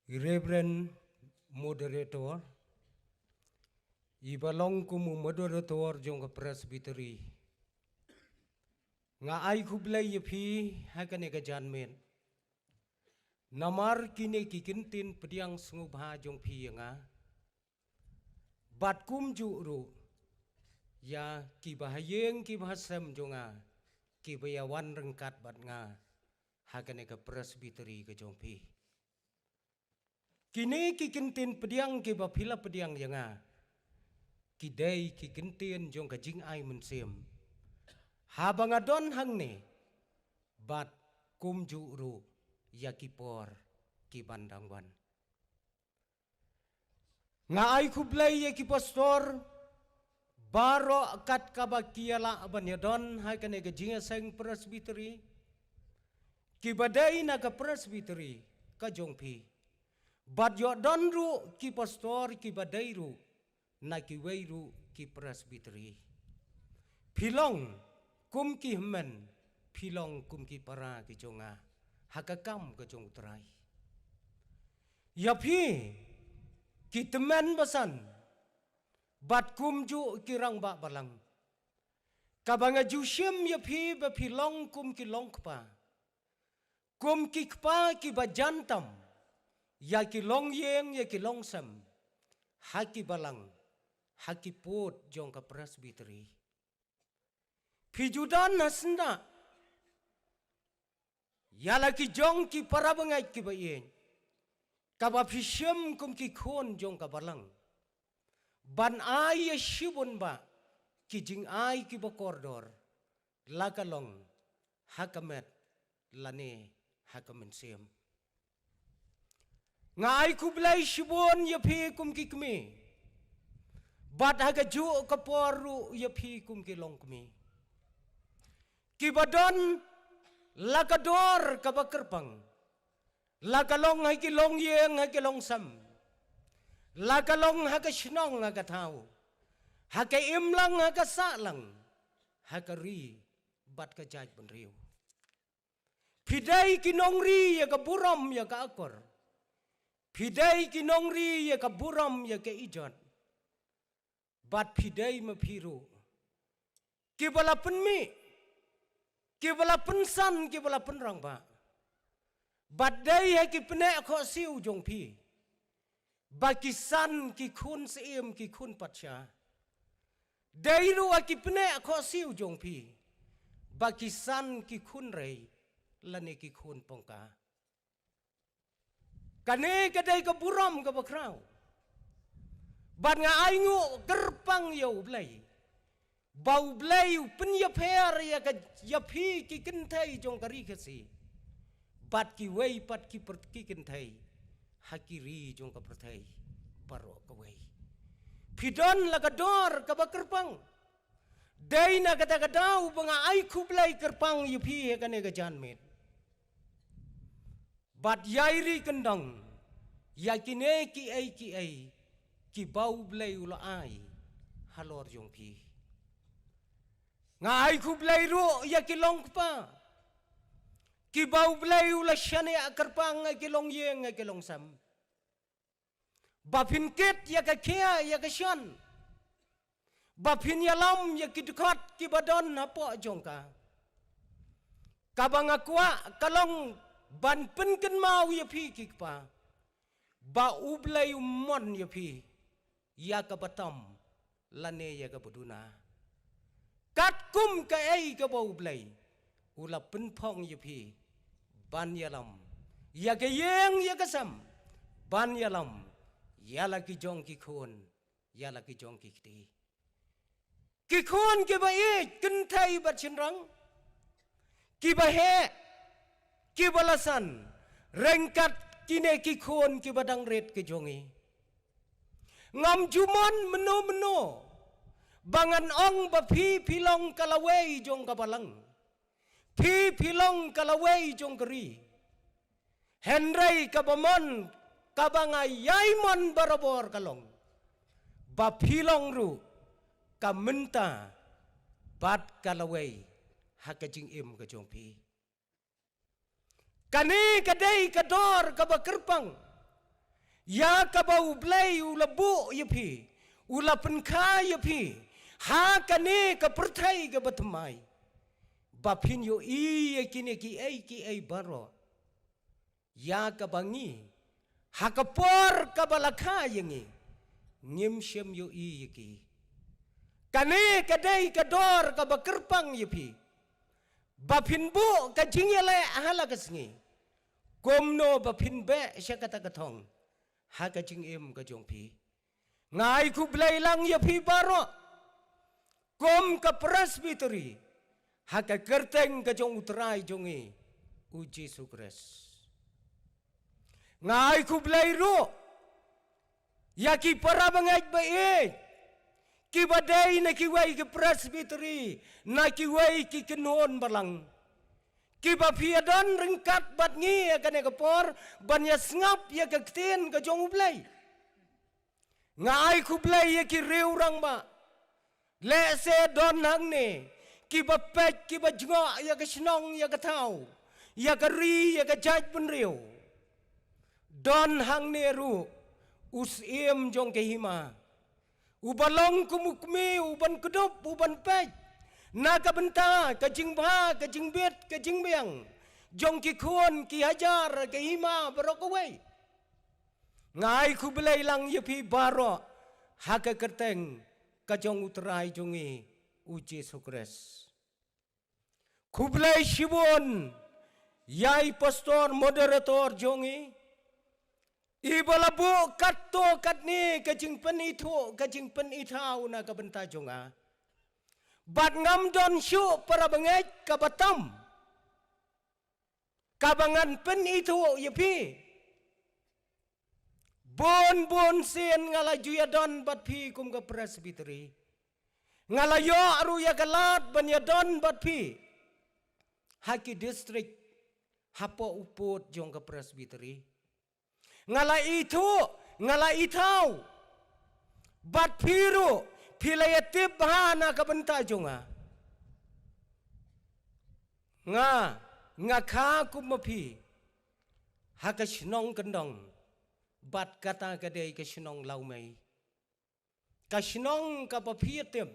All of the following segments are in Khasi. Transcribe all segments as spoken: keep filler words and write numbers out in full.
Reverend Moderator, i ba long kum u moderator jong ka Presbytery. Nga ai khublei ïa phi ha kane ka janmiet. Namar kine ki kyntien pdiang sngewbha jong phi ïa nga. Bad kumjuh ruh ïa ki ba ha ïing ki ba ha sem jong nga, ki ba ïa wan ryngkat bad nga ha kane ka Presbytery ka jong phi. Kine ki kyntien pdiang ki ba phi la pdiang ïa nga, ki dei ki kyntien jong ka jingai mynsiem. Haba nga don hangne, bad kumjuh ruh ïa ki por ki ban dang wan. Nga ai khublei ïa ki pastor baroh kat kaba ki ïa lah ban ïa don ha kane ka jingïaseng Presbytery, ki ba dei na ka Presbytery ka jong phi. Bad ïoh don ruh ki pastor ki ba dei ruh na kiwei ruh ki Presbytery. Phi long kum ki hynmen, phi long kum ki para ki jong nga ha ka kam ka jong U Trai. Ïa phi ki tymmen basan, bad kumjuh ki rangbah balang, kaba nga ju shim ïa phi ba phi long kum ki longkpa, kum ki kpa ki ba jan tam ïa ki longïing ïa ki longsem ha ki balang, ha ki pud jong ka Presbytery. Phi ju don ha syndah ïa la ki jong ki para bangeit ki ba ïeit, kaba phi shim kum ki khun jong ka balang, ban ai ïa shibun bah ki jingai ki ba kordor, la ka long ha ka met lane ha ka mynsiem. Nga ai khublei shibun ïa phi kum ki kmie, bad ha kajuh ka por ruh ïa phi kum ki longkmie, ki ba don la ka dor kaba kyrpang, la ka long ha ki longïing ha ki longsem, la ka long ha ka shnong ha ka thaw, ha ka imlang ha ka sahlang, ha ka ri bad ka jaitbynriew. Phi dei ki nongri ïa ka burom ïa ka akor. Phi dei ki nongri ïa ka burom ïa ka ijot. Bad phi dei ma phi ruh ki ba la pynmih, ki ba la pynsan, ki ba la pynrangbah. Bad dei ha ki pneh khohsiew jong phi ba ki san ki khun syiem ki khun patsha. Dei ruh ha ki pneh khohsiew jong phi ba ki san ki khun rei lane ki khun pongka. Kane ka dei ka burom kaba khraw. Bad nga ai nguh kyrpang ïa U Blei ba U Blei u pynïapher ïa ka, ïa phi ki kynthei jong ka ri Khasi bad kiwei pat ki pyr-, ki kynthei ha ki ri jong ka pyrthei baroh kawei. Phi don la ka dor kaba kyrpang. Dei na kata ka daw ba nga ai khublei kyrpang ïa phi ha kane ka janmiet. Bad ïai ri kyndong ïa kine kiei kiei ki ba U Blei u la ai halor jong phi. Nga ai khublei ruh ïa ki longkpa ki ba U Blei u la shaniah kyrpang ha ki longïing ha ki longsem, ba phin kit ïa ka khia ïa ka shan, ba phin ïalam ïa ki dkhot ki ba don hapoh jong ka. Kaba nga kwah ka long ban pynkynmaw ïa phi ki kpa ba U Blei u mon ïa phi ïa kaba tam lane ïa kaba duna. Katkum kaei kaba U Blei u la pynphong ïa phi ban ïalam ïa ka ïing ïa ka sem, ban ïalam ïa la ki jong ki khun, ïa la ki jong ki kti. Ki khun ki ba ïeit, kynthei bad shynrang, ki ba heh, ki ba la san, ryngkat kine ki khun ki ba dang rit ki jong ngi. Ngam ju mon mynno mynno ba ngan ong ba phi phi long ka lawei jong ka balang. Phi phi long ka lawei jong ka ri. Hynrei kaba mon, kaba nga ïai mon barabor ka long ba phi long ruh ka mynta bad ka lawei ha ka jingim ka jong phi. Kane ka dei ka dor kaba kyrpang Ïa kaba U Blei u la buh ïa phi, u la pynkha ïa phi ha kane ka pyrthei kaba thymmai, ba phin ïohi ïa kine kiei kiei baroh ïa kaba ngi, ha ka por kaba la kha ïa ngi, ngim shym ïohi ïa ki. Kane ka dei ka dor kaba kyrpang ïa phi, ba phin buh ka jingïaleh ha la ka sngi, kumno ba phin beh sha kata ka thong ha ka jingim ka jong phi. Nga ai khublei lang ïa phi baroh kum ka Presbytery ha ka kyrteng ka jong U Trai jong ngi, U Jisu Khrist. Nga ai khublei ruh ïa ki para bangeit ba ïeit, kiba dei na kiwei ki Presbytery, na kiwei ki kynhun balang, kiba phi ïadon ryngkat bad ngi ïa kane ka por ban ïasngap ïa ka ktien ka jong U Blei. Nga ai khublei ïa ki riew rangbah. Lehse don hangne kiba peit, kiba jngoh ïa ka shnong, ïa ka thaw, ïa ka ri, ïa ka jaitbynriew. Don hangne ruh u Syiem jong ka hima, uba long kum u kmie, uban kdup, uban peit na ka bynta ka jingbha, ka jingbit, ka jingbiang jong ki khun ki hajar ka hima baroh kawei. Nga ai khublei lang ïa phi baroh ha ka kyrteng ka jong U Trai jong ngi, U Jisu Khrist. Khublei shibun ïa i pastor moderator jong ngi, iba la buh katto katne ka jingpynithuh, ka jingpynithaw na ka bynta jong nga. Bad ngam don shuh para bangeit kaba tam kaba ngan pynithuh ïa phi. Bun bun sien nga la ju ïadon bad phi kum ka Presbytery. Nga la ïoh ruh ïa ka lad ban ïadon bad phi ha ki district hapoh u pud jong ka Presbytery. Nga la ithuh, nga la ithaw bad phi ruh, phi la ïatip bha na ka bynta jong nga. Nga, nga kha kum ma phi ha ka shnong Kyndong, bad kata ka dei ka shnong Lawmei. Ka shnong kaba phi ïatip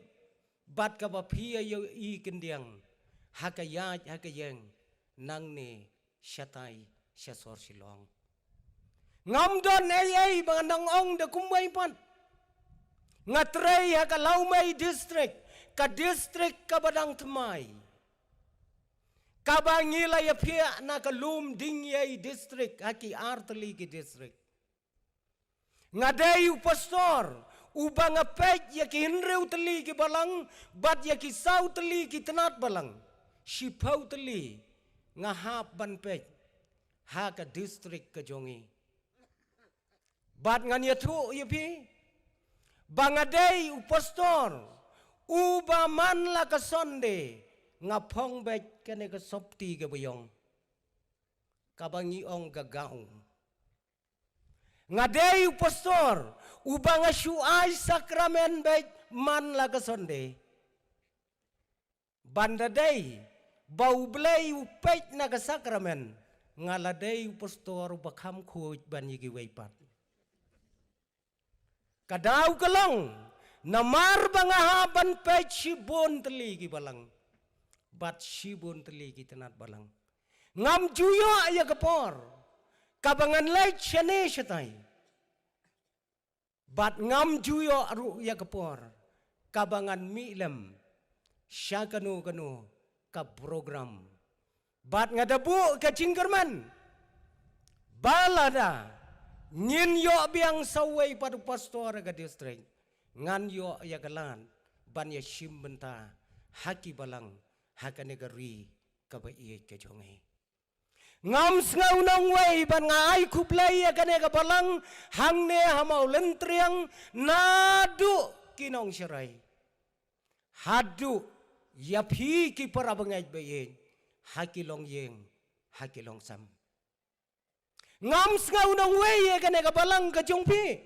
bad kaba phi ïa ïohi khyndiat ha ka ïaid ha ka ïeng nangne shatai sha sor Shillong. Ngam don ei ei ba ngan nang ong da kumwei pat. Nga trei ha ka Lawmei district, ka district kaba dang thymmai, kaba ngi la ïaphiah na ka Lumdiengjri district ha ki artylli ki district. Nga dei u pastor uba nga peit ïa ki hynriew tylli ki balang bad ïa ki saw tylli ki tnat balang. Shiphew tylli nga hap ban peit ha ka district ka jong ngi. Bad ngan ïathuh ïa phi ba nga dei u pastor uba man la ka Sunday nga phong beit kane ka sopti kaba ïong, kaba ngi ong ka gown. Nga dei u pastor uba nga shu ai sakramen beit man la ka Sunday. Ban da dei ba U Blei u peit na ka sakramen, nga la dei u pastor uba kham khuid ban ïa kiwei pat. Ka daw ka long namar ba nga hap ban peit shibun tylli ki balang bad shibun tylli ki tnat balang. Ngam ju ïoh ïa ka por kaba ngan leit shane shatai. Bad ngam ju ïoh ruh ïa ka por kaba ngan mih lem sha kano kano ka program. Bad nga da buh ka jingkyrmen ba lada ngin ïoh biang sawei pat u pastor ha ka district, ngan ïoh ïa ka lad ban ïashim bynta ha ki balang ha kane ka ri kaba ïeit ka jong ngi. Ngam sngew nongwei ban nga ai khublei ïa kane ka balang hangne ha Mawlyntriang naduh ki nongsharai haduh ïa phi ki para bangeit ba ïeit ha ki longïing, ha ki longsem. Ngam sngew nongwei ïa kane ka balang ka jong phi.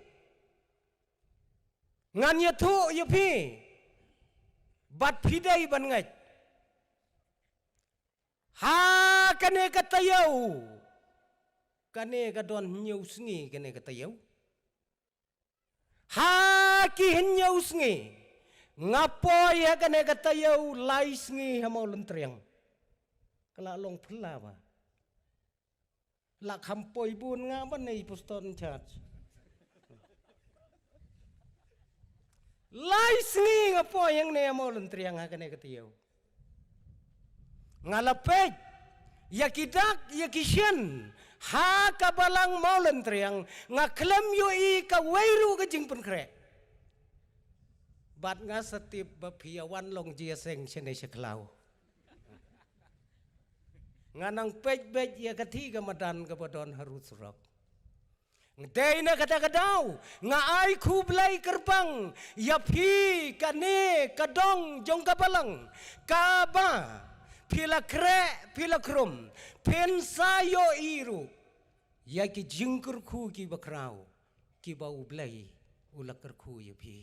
Ngan ïathuh ïa phi bad phi dei ban ngeit. Ha kane ka taïew Kane ka don hynñiew sngi kane ka taïew. Ha ki hynñiew sngi nga poi ha kane ka taïew lai sngi ha Mawlyntriang. Ka la long phylla ba la kham poi bun nga ban i pastor in charge. Lai sngi nga poi hangne ha Mawlyntriang ha kane ka taïew. Nga la peit ïa ki dak ïa ki shin ha ka balang Mawlyntriang, nga khlem ïohi kawei ruh ka jingpynkhreh. Bad nga sa tip ba phi ïa wan long jingïaseng shane sha khlaw. Nga nang peit beit ïa ka thi ka madan kaba don harud surok. Dei na kata ka daw nga ai khublei kyrpang ïa phi kane ka dong jong ka balang, kaba phi la khreh phi la khrum, phin sa ïohi ruh ïa ki jingkyrkhu kiba khraw kiba U Blei u la kyrkhu ïa phi.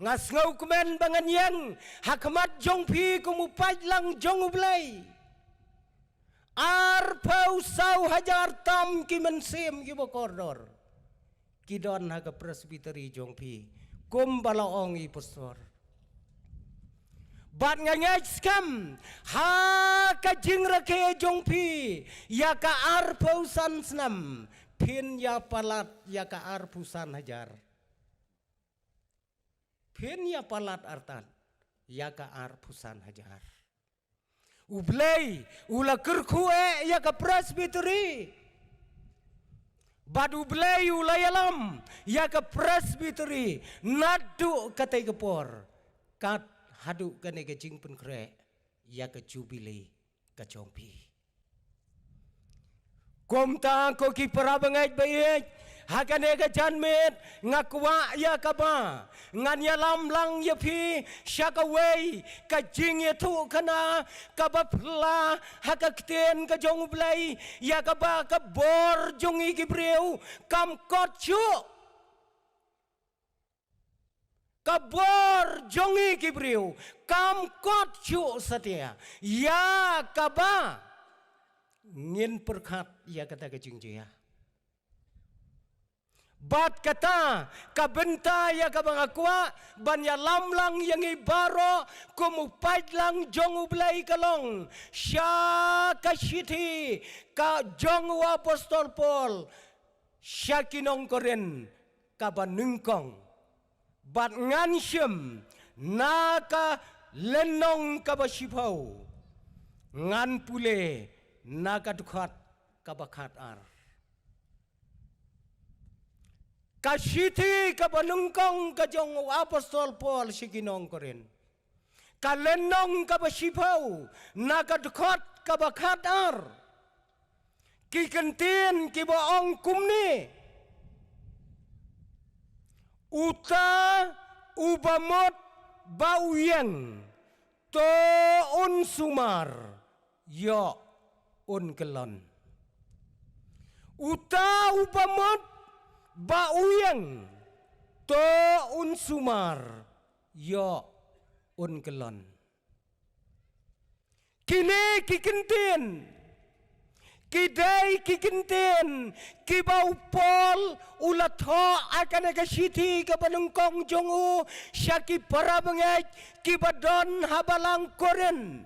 Nga sngewkmen ba ngan ïeng ha khmat jong phi kum u paidlang jong U Blei. Arphew saw hajar tam ki mynsiem kiba kordor ki don ha ka presbytery jong phi, kumba la ong i pastor. Bad nga ngeit skhem ha ka jingrakhe jong phi ïa ka arphew san snem, phin ïa palat ïa ka arphew san hajar. Phin ïa palat artat ïa ka arphew san hajar. U Blei u la kyrkhu eh ïa ka presbytery. Bad U Blei u la ïalam ïa ka presbytery naduh katei ka por kat haduh kane ka jingpynkhreh ïa ka jubili ka jong phi. Kumta ko ki para bangeit ba ïeit, ha kane ka janmiet nga kwah ïa kaba ngan ïalam lang ïa phi sha kawei ka jingïathuhkhana kaba phylla ha ka ktien ka jong U Blei, ïa kaba ka bor jong ngi ki briew kam kot shuh. Ka bor jong ngi ki briew kam kot shuh satia ïa kaba ngin pyrkhat ïa kata ka jingjia. Bad kata ka bynta ïa kaba nga kwah ban ïalam lang ïa ngi baroh kum u paidlang jong U Blei ka long sha ka shithi ka jong u apostol Paul sha ki nong Korinth kaba nyngkong. Bad ngan shim na ka lynnong kaba shiphew, ngan pule na ka dkhot kaba khatar. Ka shithi kaba nyngkong ka jong u apostol Paul sha ki nong Korinth, ka lynnong kaba shiphew, na ka dkhot kaba khatar. Ki kyntien kiba ong kumne: Uta uba mut ba u ïeng, to un sumar, ïoh un kyllon. Uta uba mut ba u ïeng, to un sumar, ïoh un kyllon. Kine ki kyntien ki dei ki kyntien kiba u Paul u la thoh ha kane ka shithi kaba nyngkong jong u sha ki para bangeit kiba don ha balang Korinth.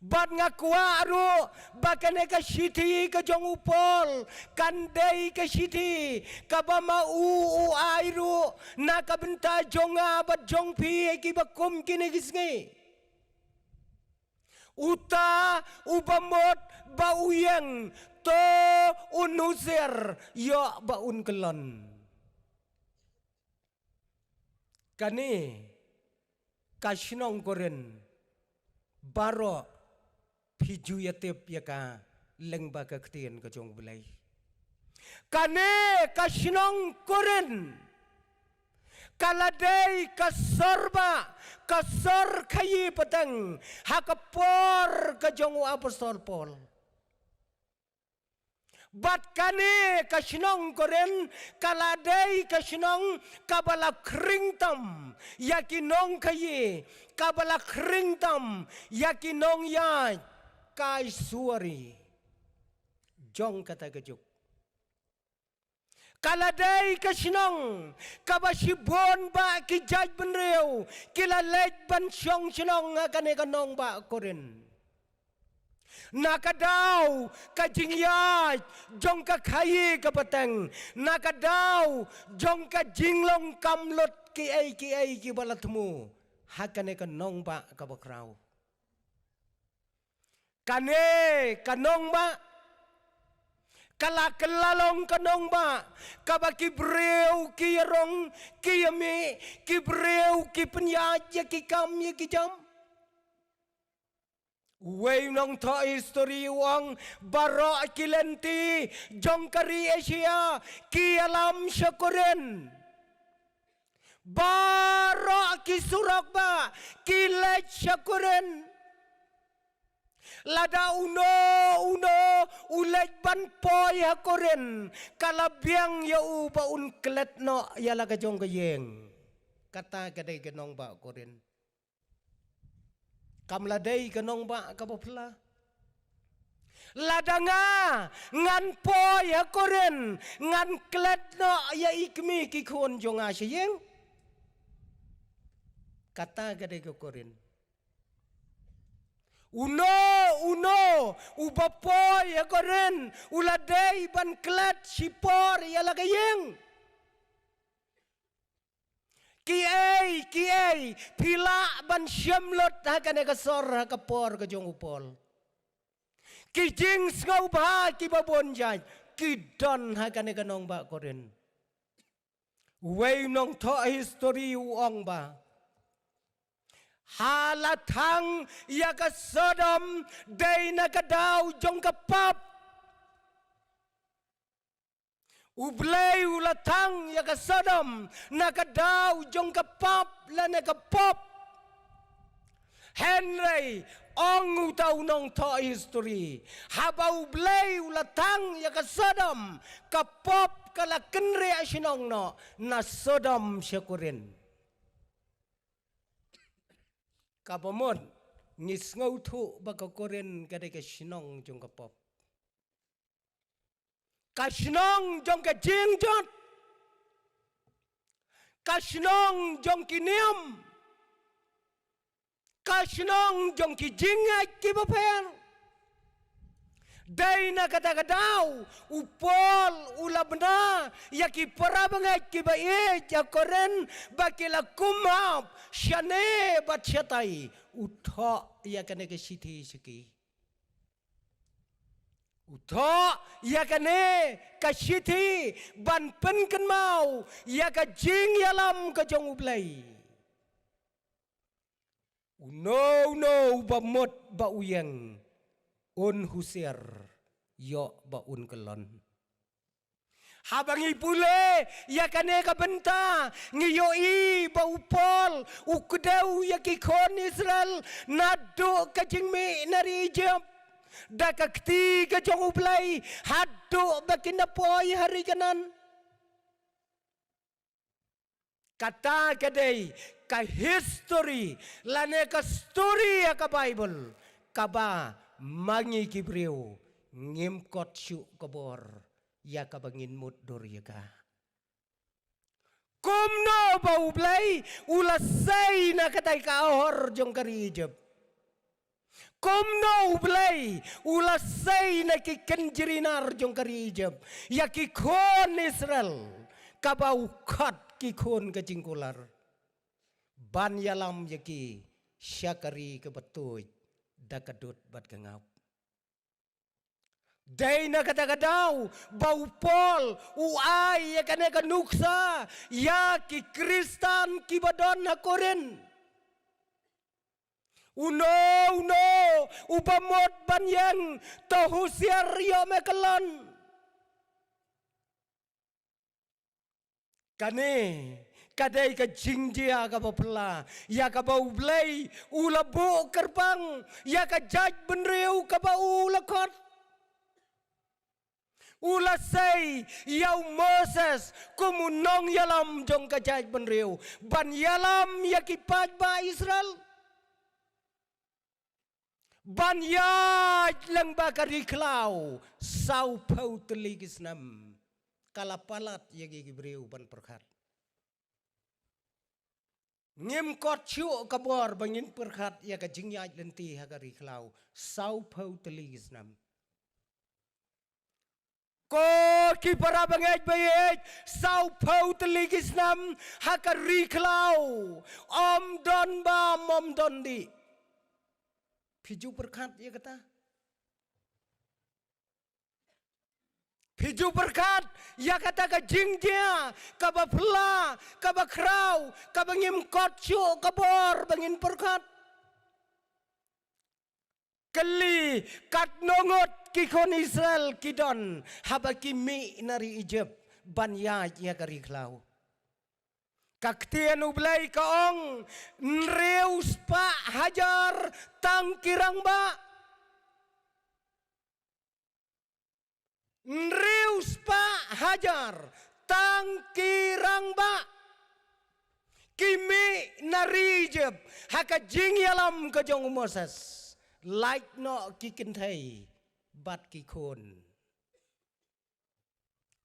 Bad nga kwah ruh ba kane ka shithi ka jong u Paul kan dei ka shithi kaba ma u u ai ruh na ka bynta jong nga bad jong phi kiba kum kine ki sngi. Uta uba mut ba u ïeng, to un husiar, ïoh ba un kyllon. Kane ka shnong Korinth baroh phi ju ïa tip ïa ka lyngba ka ktien ka jong U Blei. Kane ka shnong Korinth ka la dei ka sor ba ka sor khaïi pateng ha ka por ka jong u apostol Paul. Bad kane ka shnong Korinth ka la dei ka shnong kaba la khring tam ïa ki nongkhaïi, kaba la khring tam ïa ki nongïaid kai suwari. jong kata ka juk. Ka la dei ka shnong kaba shibun bah ki jaitbynriew ki la leit ban shong shnong ha kane ka nongbah Korinth. Na ka daw ka jingïaid jong ka khaïi ka pateng, na ka daw jong ka jinglong kam lut kiei kiei kiba la thmu ha kane ka nongbah kaba khraw. Kane ka nongbah ka la kylla long ka nongbah kaba ki briew ki ïarong ki ïamih, ki briew ki pynïaid ïa ki kam ïa ki jam. Uwei u nongthoh histori u ong, baroh ki lynti jong ka ri Asia ki ïalam sha Korinth. Baroh ki surok bah ki leit sha Korinth. Lada uno uno u leit ban poi ha Korinth, ka la biang ïa u ba un klet noh ïa la ka jong ka ïing. Kata ka dei ka nongbah Korinth. Kam la dei ka nongbah kaba phylla. Lada nga ngan poi ha Korinth, ngan klet noh ïa i kmie ki khun jong nga sha ïing. Kata ka dei ka Korinth. Uno uno uba poi ha Korinth u la dei ban klet shipor ïa la ka ïing. Kiei kiei phi lah ban shim lut ha kane ka sor ha ka por ka jong u Paul. Ki jingsngewbha kiba bun jait ki don ha kane ka nongbah Korinth. Uwei u nongthoh histori u ong ba, ha la thang ïa ka Sodom dei na ka daw jong ka pop. U Blei u la thang ïa ka Sodom na ka daw jong ka pop lane ka pop. Hynrei ong uta u nongthoh histori, haba U Blei u la thang ïa ka Sodom, ka pop ka la kynriah shnong noh na Sodom sha Korinth. Kaba mut ngi sngewthuh ba ka Korinth ka dei ka shnong jong ka pop. Ka shnong jong ka jingjot. Ka shnong jong ki niam. Ka shnong jong ki jingngeit kiba pher. Dei na kata ka daw u Paul u la bna ïa ki para bangeit kiba ïeit ha Korinth ba ki la kumap shane bad shatai, u thoh ïa kane ka shithi sha ki. U thoh ïa kane ka shithi ban pynkynmaw ïa ka jingïalam ka jong U Blei. Uno uno uba mut ba u ïeng, un husiar ïoh ba un kyllon. Haba ngi pule ïa kane ka bynta ngi ïohi ba u Paul u kdew ïa ki khun Israel naduh ka jingmih na ri Egypt da ka kti ka jong U Blei haduh ba kin da poi ha ri Kanaan. Kata ka dei ka histori lane ka stori ha ka Baibl kaba ma ngi ki briew ngim kot shuh ka bor ïa kaba ngin mutdur ïa ka. Kumno ba U Blei u la sei na katei ka ahor jong ka ri Egypt. Kumno U Blei u la sei na ki kynjri nar jong ka ri Egypt ïa ki khun Israel, kaba u khot ki khun ka jingkular ban ïalam ïa ki sha ka ri kaba tuid da ka dud bad ka ngap. Dei na kata ka daw ba u Paul u ai ïa kane ka nuksa ïa ki Khristan kiba don ha Korinth. Uno uno uba mut ban ïeng, to husiar ïoh me kyllon. Kane ka dei ka jingjia kaba phylla ïa kaba U Blei u la buh kyrpang ïa ka jaitbynriew kaba u la khot. U la sei ïa u Moses kum u nongïalam jong ka jaitbynriew ban ïalam ïa ki paidbah Israel. Ban ïaid lyngba ka ri khlaw, sawphew tylli ki snem. Ka la palat ïa ki briew ban pyrkhat. Ngim kot shuh ka bor ba ngin pyrkhat ïa ka jingïaid lynti ha ka ri khlaw, sawphew tylli ki snem. Ko ki para bangeit baieit, sawphew tylli ki snem ha ka ri khlaw, ym don bam, ym don dih. Phi ju pyrkhat ïa kata? Phi ju pyrkhat ïa kata ka jingjia kaba phylla, kaba khraw, kaba ngim kot shuh ka bor ba ngin pyrkhat? Kylli, katno ngut ki khun Israel ki don haba ki mih na ri Egypt ban ïaid ïa ka ri khlaw? Ka ktien U Blei ka ong, hynriew spah hajar tang ki rangbah. Hynriew spah hajar tang ki rangbah ki mih na ri Egypt ha ka jingïalam ka jong u Moses. Lait noh ki kynthei bad ki khun.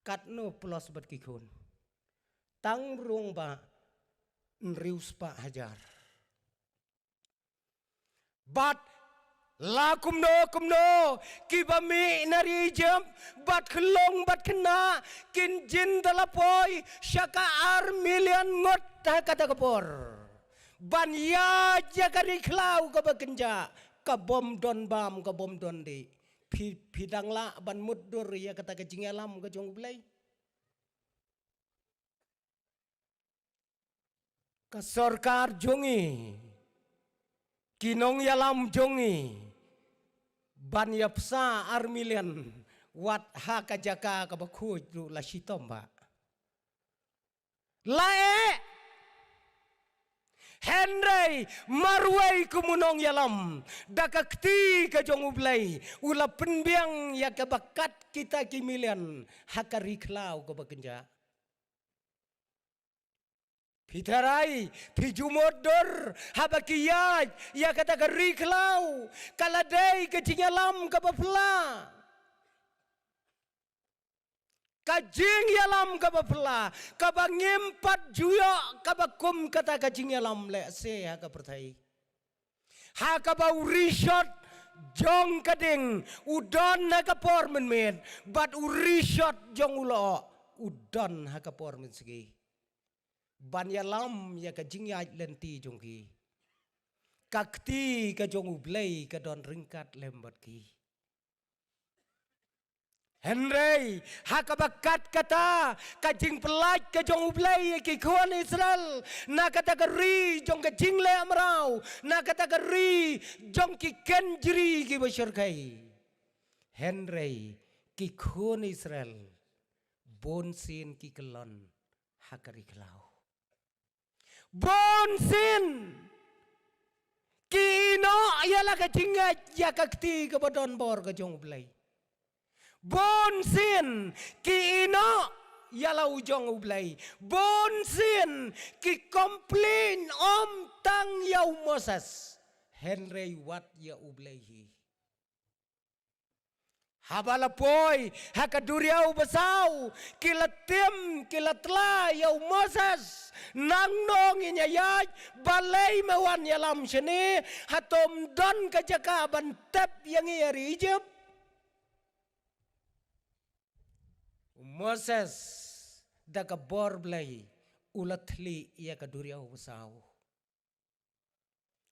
Katno plus bad ki khun? Tang rangbah hynriew spah hajar. Bad la kumno kumno kiba mih na ri Egypt, bad khyllung bad khynnah, kin jin da la poi sha ka ar million ngut ha kata ka por. Ban ïaid ïa ka ri khlaw kaba kynjah, ka bym don bam, ka bym don dih. Phi, phi dang lah ban mutdur ïa kata ka jingïalam ka jong U Blei? Ka sorkar jong ngi, ki nongïalam jong ngi, ban ïa pynsa ar million, wat ha ka jaka kaba khuid ruh la shitom bah. La eh. Hynrei marwei kum u nongïalam, da ka kti ka jong U Blei, u la pynbiang ïa kaba kat kita ki million ha ka ri khlaw kaba kynjah. Phi tharai, phi ju mutdur, haba ki ïaid ïa kata ka ri khlaw, ka la dei ka jingïalam kaba phylla. Ka jingïalam kaba phylla, kaba ngim pat ju ïoh kaba kum kata ka jingïalam lehse ha ka pyrthei. Ha kaba u rishot jong ka ding u don ha ka por mynmiet, bad u rishot jong u lyoh u don ha ka por mynsngi. Ban ïalam ïa ka jingïaid lynti jong ki, ka kti ka jong U Blei ka don ryngkat lem bad ki. Hynrei ha kaba kat kata ka jingpyllait ka jong U Blei ïa ki khun Israel, na kata ka ri jong ka jingleh mraw, na kata ka ri jong ki kynjri kiba shyrkhei. Hynrei ki khun Israel bunsien ki kyllon ha ka ri khlaw. Bunsien ki ïehnoh ïa la ka jingngeit ïa ka kti kaba don bor ka jong U Blei. Bunsien ki ïehnoh ïa la u jong U Blei. Bunsien ki complain ym tang ïa u Moses, hynrei wat ïa U Blei hi. Haba la poi ha ka duriaw basaw, ki la tim, ki la tla ïa u Moses, nangno ngin ïa ïaid, balei me wan ïalam shane, hato ym don ka jaka ban tep ïa ngi ha ri Egypt? U Moses da ka bor Blei u la thli ïa ka duriaw basaw.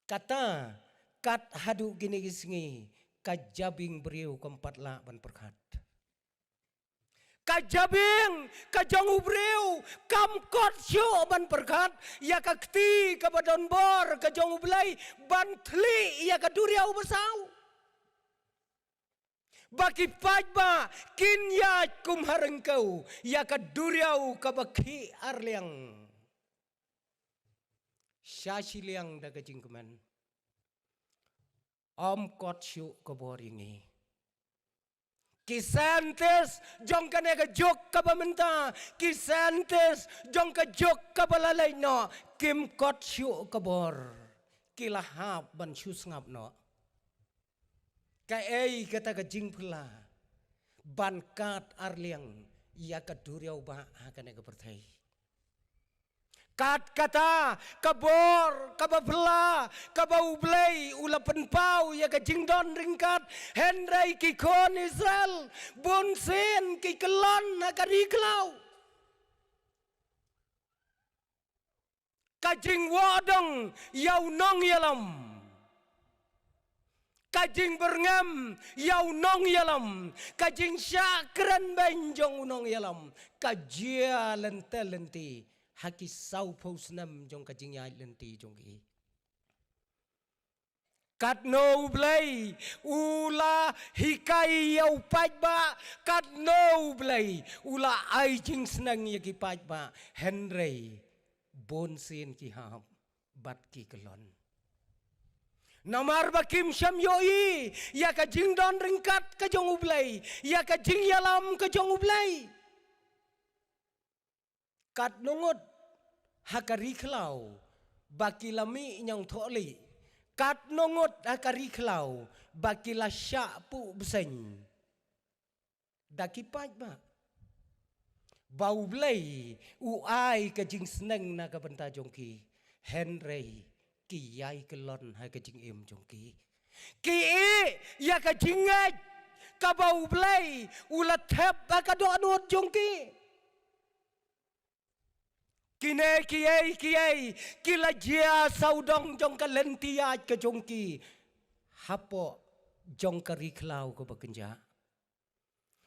Kata, kat haduh kine ki sngi, ka jabieng briew kam pat lah ban pyrkhat. Ka jabieng ka jong u briew kam kot shuh ban pyrkhat ïa ka kti kaba don bor ka jong U Blei ban thli ïa ka duriaw basaw. Ba ki paidbah kin ïaid kum ha ryngkew ïa ka duriaw kaba khih arliang. Sha shiliang da ka jingkmen. Ym kot shuh ka bor ïa ngi. Ki scientist jong kane ka juk kaba mynta, ki scientist jong ka juk kaba la leit noh, kim kot shuh ka bor. Ki la hap ban shu sngap noh. Kaei kata ka jingphylla ban kat arliang ïa ka duriaw ba ha kane ka pyrthei? Kat kata ka bor kaba phylla kaba U Blei u la pynpaw ïa ka jingdon ryngkat, hynrei ki khun Israel bunsien ki kyllon ha ka ri khlaw. Ka jingwah dong ïa u nongïalam, ka jingbyrngem ïa u nongïalam, ka jingshah kren beiñ jong u nongïalam ka jia lynti lynti ha ki sawphew snem jong ka jingïaid lynti jong ki. Katno U Blei u la hikai ïa u paidbah, katno U Blei u la ai jingsneng ïa ki paidbah, hynrei bunsien ki hap bad ki kyllon. Namar ba kim shym ïohi ïa ka jingdon ryngkat ka jong U Blei, ïa ka jingïalam ka jong U Blei. Katno ngut ha ka ri khlaw ba ki la mih ñiangthohlieh, katno ngut ha ka ri khlaw ba ki la shah puh bseiñ da ki paidbah. Ba U Blei u ai ka jingsneng na ka bynta jong ki, hynrei ki ïai kyllon ha ka jingim jong ki. Ki ïeh ïa ka jingngeit kaba U Blei u la thep ha ka dohnud jong ki. Kine kiei kiei ki la jia sawdong jong ka lynti ïaid ka jong ki hapoh jong ka ri khlaw kaba kynjah.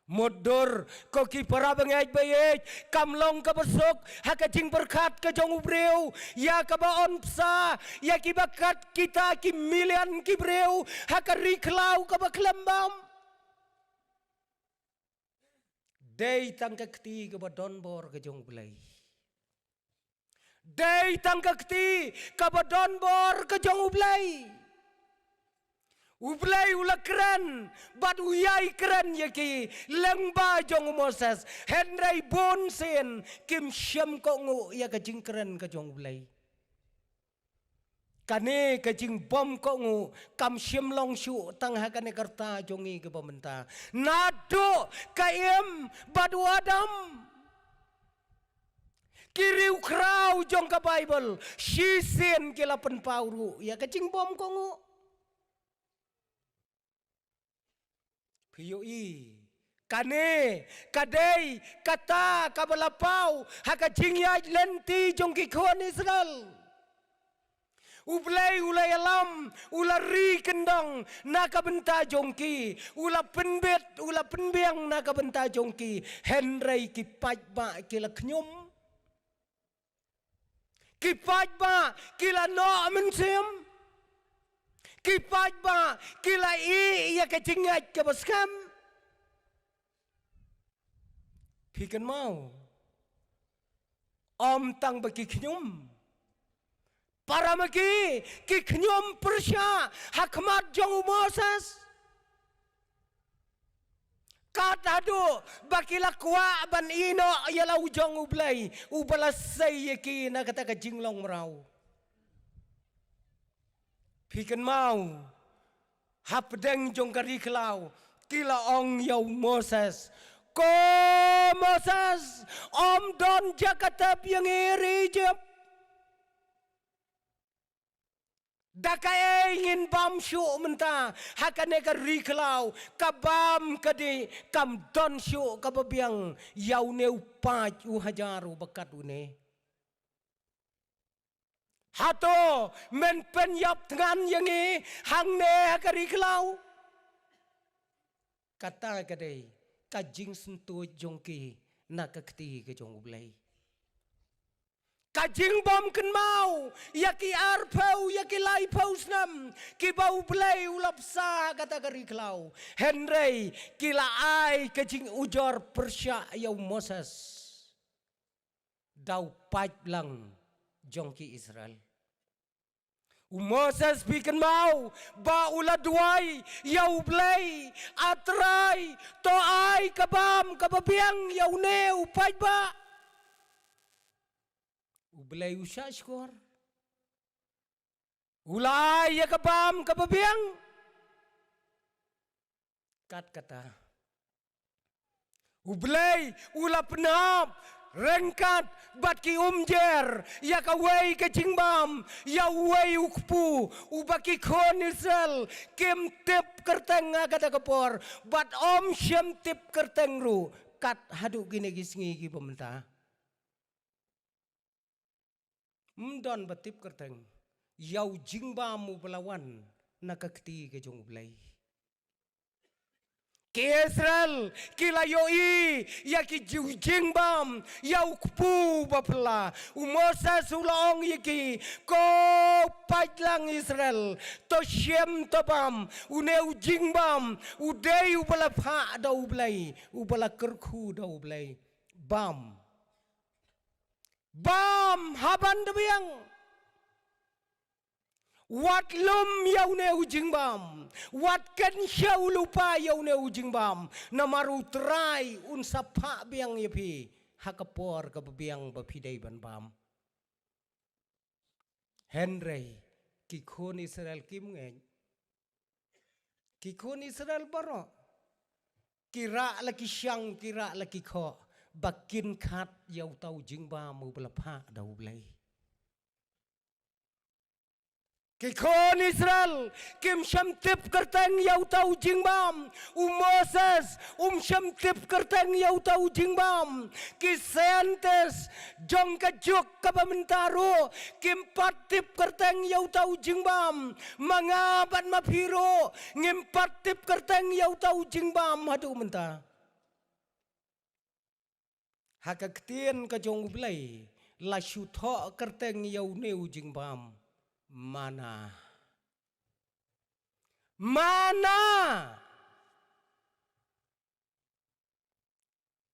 Mutdur ko ki para bangeit ba ïeit, kam long kaba suk ha ka jingpyrkhat ka jong u briew ïa kaba yn pynsa ïa kiba kat kita ki million ki briew ha ka ri khlaw kaba khlem bam. Dei tang ka kti kaba donbor ka jong U Blei. Dei tang ka kti kaba donbor ka jong U Blei. U Blei u la kren bad u ïai kren ïa ki lyngba jong u Moses, hynrei bunsien kim shym kohnguh ïa ka jingkren ka jong U Blei. Kane ka jingbymkohnguh kam shym long shuh tang ha kane ka rta jong ngi kaba mynta. Naduh ka Im bad u Adam, ki riewkhraw jong ka Baibl shisien ki la pynpaw ruh ïa ka jingbymkohnguh. Phi ïohi, kane ka dei kata kaba la paw ha ka jingïaid lynti jong ki khun Israel. U Blei u la ïalam, u la ri kyndong na ka bynta jong ki, u la pynbit, u la pynbiang na ka bynta jong ki, hynrei ki paidbah ki la khñium. Ki paidbah ki la noh mynsiem. Ki paidbah ki la ïeh ïa ka jingngeit kaba skhem. Phi kynmaw, ym tang ba ki khñium, para ma ki ki khñium pyrshah ha khmat jong u Moses. Kat haduh ba ki la kwah ban ïeh noh ïa la u jong U Blei uba la sei ïa ki na kata ka jinglong mraw. Phi kynmaw, hapdeng jong ka ri khlaw ki la ong ïa u Moses, "Ko Moses, ym don jaka tep ïa ngi ri Ijipt. Da kaei ngin bam shuh mynta ha kane ka ri khlaw? Ka bam ka dih, kam don shuh kaba biang ïa une u paid u hajar uba kat une. Hato men pynïap thngan ïa ngi hangne ha ka ri khlaw?" Kata ka dei ka jingsyntuid jong ki na ka kti ka jong U Blei. Ka jingbym kynmaw ïa ki arphew, ïa ki laiphew snem kiba U Blei u la bsa ha kata ka ri khlaw, hynrei ki la ai ka jingujor pyrshah ïa u Moses da u paidlang jong ki Israel. U Moses, phi kynmaw ba u la duwai ïa U Blei, "A Trai, to ai ka bam kaba biang ïa une u paidbah." U Blei u shah shkor. U la ai ïa ka bam kaba biang. Kat kata, U Blei u la pynhap ryngkat bad ki umjer ïa kawei ka jingbam, ïa uwei u kpu, uba ki khun Israel kim tip kyrteng ha kata ka por, bad ym shym tip kyrteng ruh kat haduh kine ki sngi kiba mynta. Ym don ba tip kyrteng ïa u jingbam uba la wan na ka kti ka jong U Blei. Ki Israel ki la ïohi ïa ki ju-, jingbam, ïa u kpu ba phylla. U Moses u la ong ïa ki, ko paidlang Israel, to shem to bam, une u jingbam u dei uba la phah da U Blei, uba la kyrkhu da U Blei. Bam. Bam ha ban da biang. Wat lum ïa une u jingbam. Wat kynshew lypa ïa une u jingbam. Namar U Trai un sa phah biang ïa phi ha ka por kaba biang ba phi dei ban bam. Hynrei ki khun Israel kim ngeit. Ki khun Israel baroh ki rah la ki shang, ki rah la ki khoh ba kin khot ïa uta u jingbam uba la phah da U Blei. Ki khun Israel kim shym tip kyrteng ïa uta u jingbam. U Moses um shym tip kyrteng ïa uta u jingbam. Ki scientist jong ka juk kaba mynta ruh kim pat tip kyrteng ïa uta u jingbam. Ma nga bad ma phi ruh ngim pat tip kyrteng ïa uta u jingbam haduh mynta. Ha ka ktien ka jong U Blei la shu thoh kyrteng ïa une u jingbam, mana. Mana.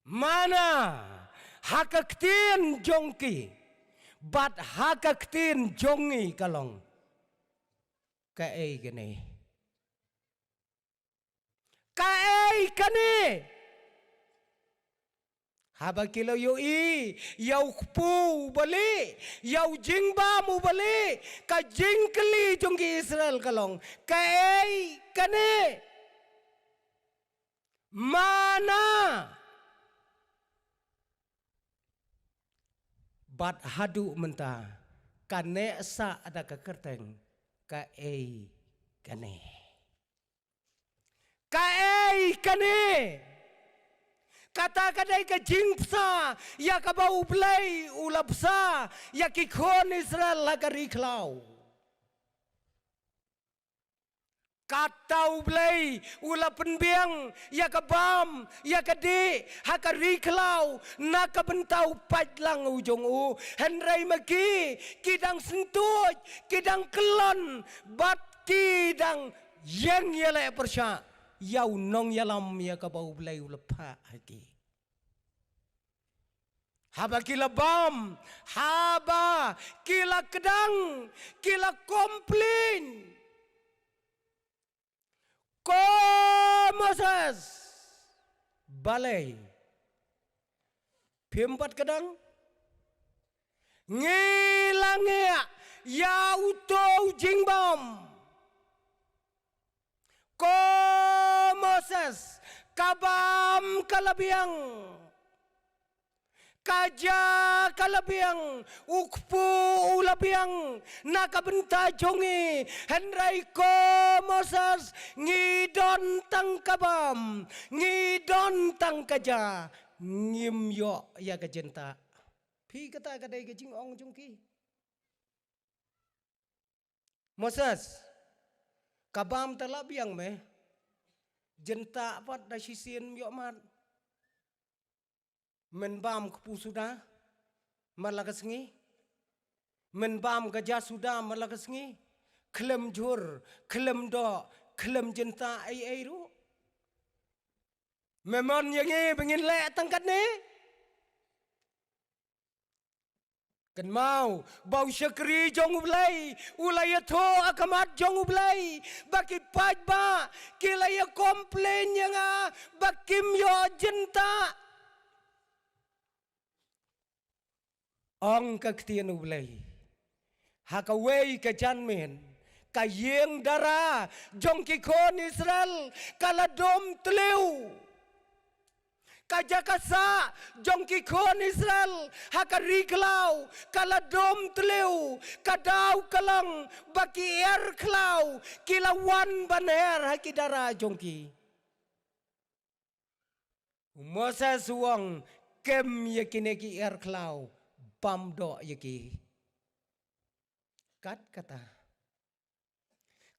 Mana. Ha ka ktien jong ki bad ha ka ktien jong ngi ka long, kaei kane? Kaei kane? Haba ki la ïohi ïa u kpu uba lieh, ïa u jingbam uba lieh, ka jingkylli jong ki Israel ka long, kaei kane? Mana. Bad haduh mynta ka neh sah da ka kyrteng, kaei kane? Kaei kane? Kata ka dei ka jingbsa ïa kaba U Blei u la bsa ïa ki khun Israel ha ka ri khlaw. Kata U Blei u la pynbiang ïa ka bam, ïa ka dih ha ka ri khlaw na ka bynta u paidlang u jong u. Hynrei ma ki, ki dang syntuid, ki dang kyllon bad ki dang ïeng ïaleh pyrshah ïa u nongïalam ïa kaba U Blei u la phah ha ki. Haba ki la bam, haba ki la kdang, ki la complain. Ko Moses, balei phim pat kdang? Ngi la ngiah ïa uto u jingbam. Ko Moses, ka bam ka la biang. Ka ja ka la biang, u kpu u la biang na ka bynta jong ngi. Hynrei ko Moses, ngi don tang ka bam, ngi don tang ka ja, ngim ïoh ïa ka jyntah. Phi, kata ka dei ka jingong jong ki. Moses, ka bam te la biang me. Jyntah pat da shisien ym ïoh mat. Men bam kpu suda man la ka sngi. Men bam ka ja suda man la ka sngi. Khlem jhur, khlem doh, khlem jyntah ei ei ruh. Me mon ïa ngi ba ngin leh tang katne? Kynmaw ba u shakri jong U Blei u la ïathuh ha khmat jong U Blei ba ki paidbah ki la ïa complain ïa nga ba kim ïoh jyntah. Ong ka ktien U Blei, ha kawei ka janmiet Ka ïing dara jong ki khun Israel ka la dum tliw. Ka jaka sah jong ki khun Israel ha ka ri khlaw ka la dum tliw. Ka daw ka long ba ki er khlaw ki la wan ban her ha ki dara jong ki. U Moses u ong, kem ïa kine ki er khlaw, bam doh ïa ki. Kat kata,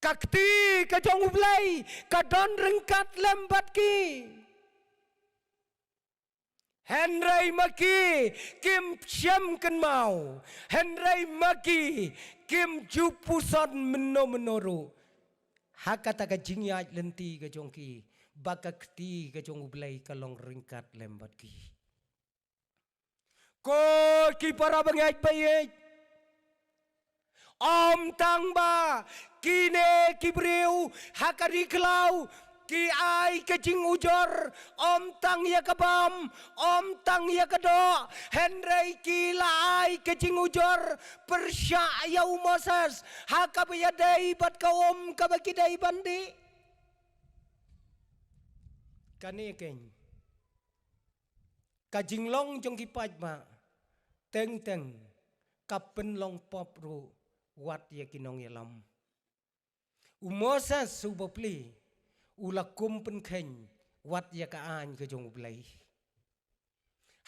ka kti ka jong U Blei ka don ryngkat lem bad ki. Hynrei ma ki kim shem kynmaw, hynrei ma ki kim ju puson mynno mynno ruh ha kata ka jingïaid lynti ka jong ki, ba ka kti ka jong U Blei ka long ryngkat lem bad ki. Ko ki para bangeit ba ïeit, ym tang ba kine ki briew ha ka ri khlaw ki ai ka jingujor, ym tang ïa ka bam, ym tang ïa ka doh, hynrei ki la ai ka jingujor pyrshah ïa u Moses ha kaba ïadei bad ka um kaba ki dei ban dih. Kane keiñ, ka jinglong jong ki paidbah teng teng ka pynlong pop ruh wat ïa ki nongïalam. U Moses u bapli u la kum pynkheiñ wat ïa ka aiñ ka jong U Blei.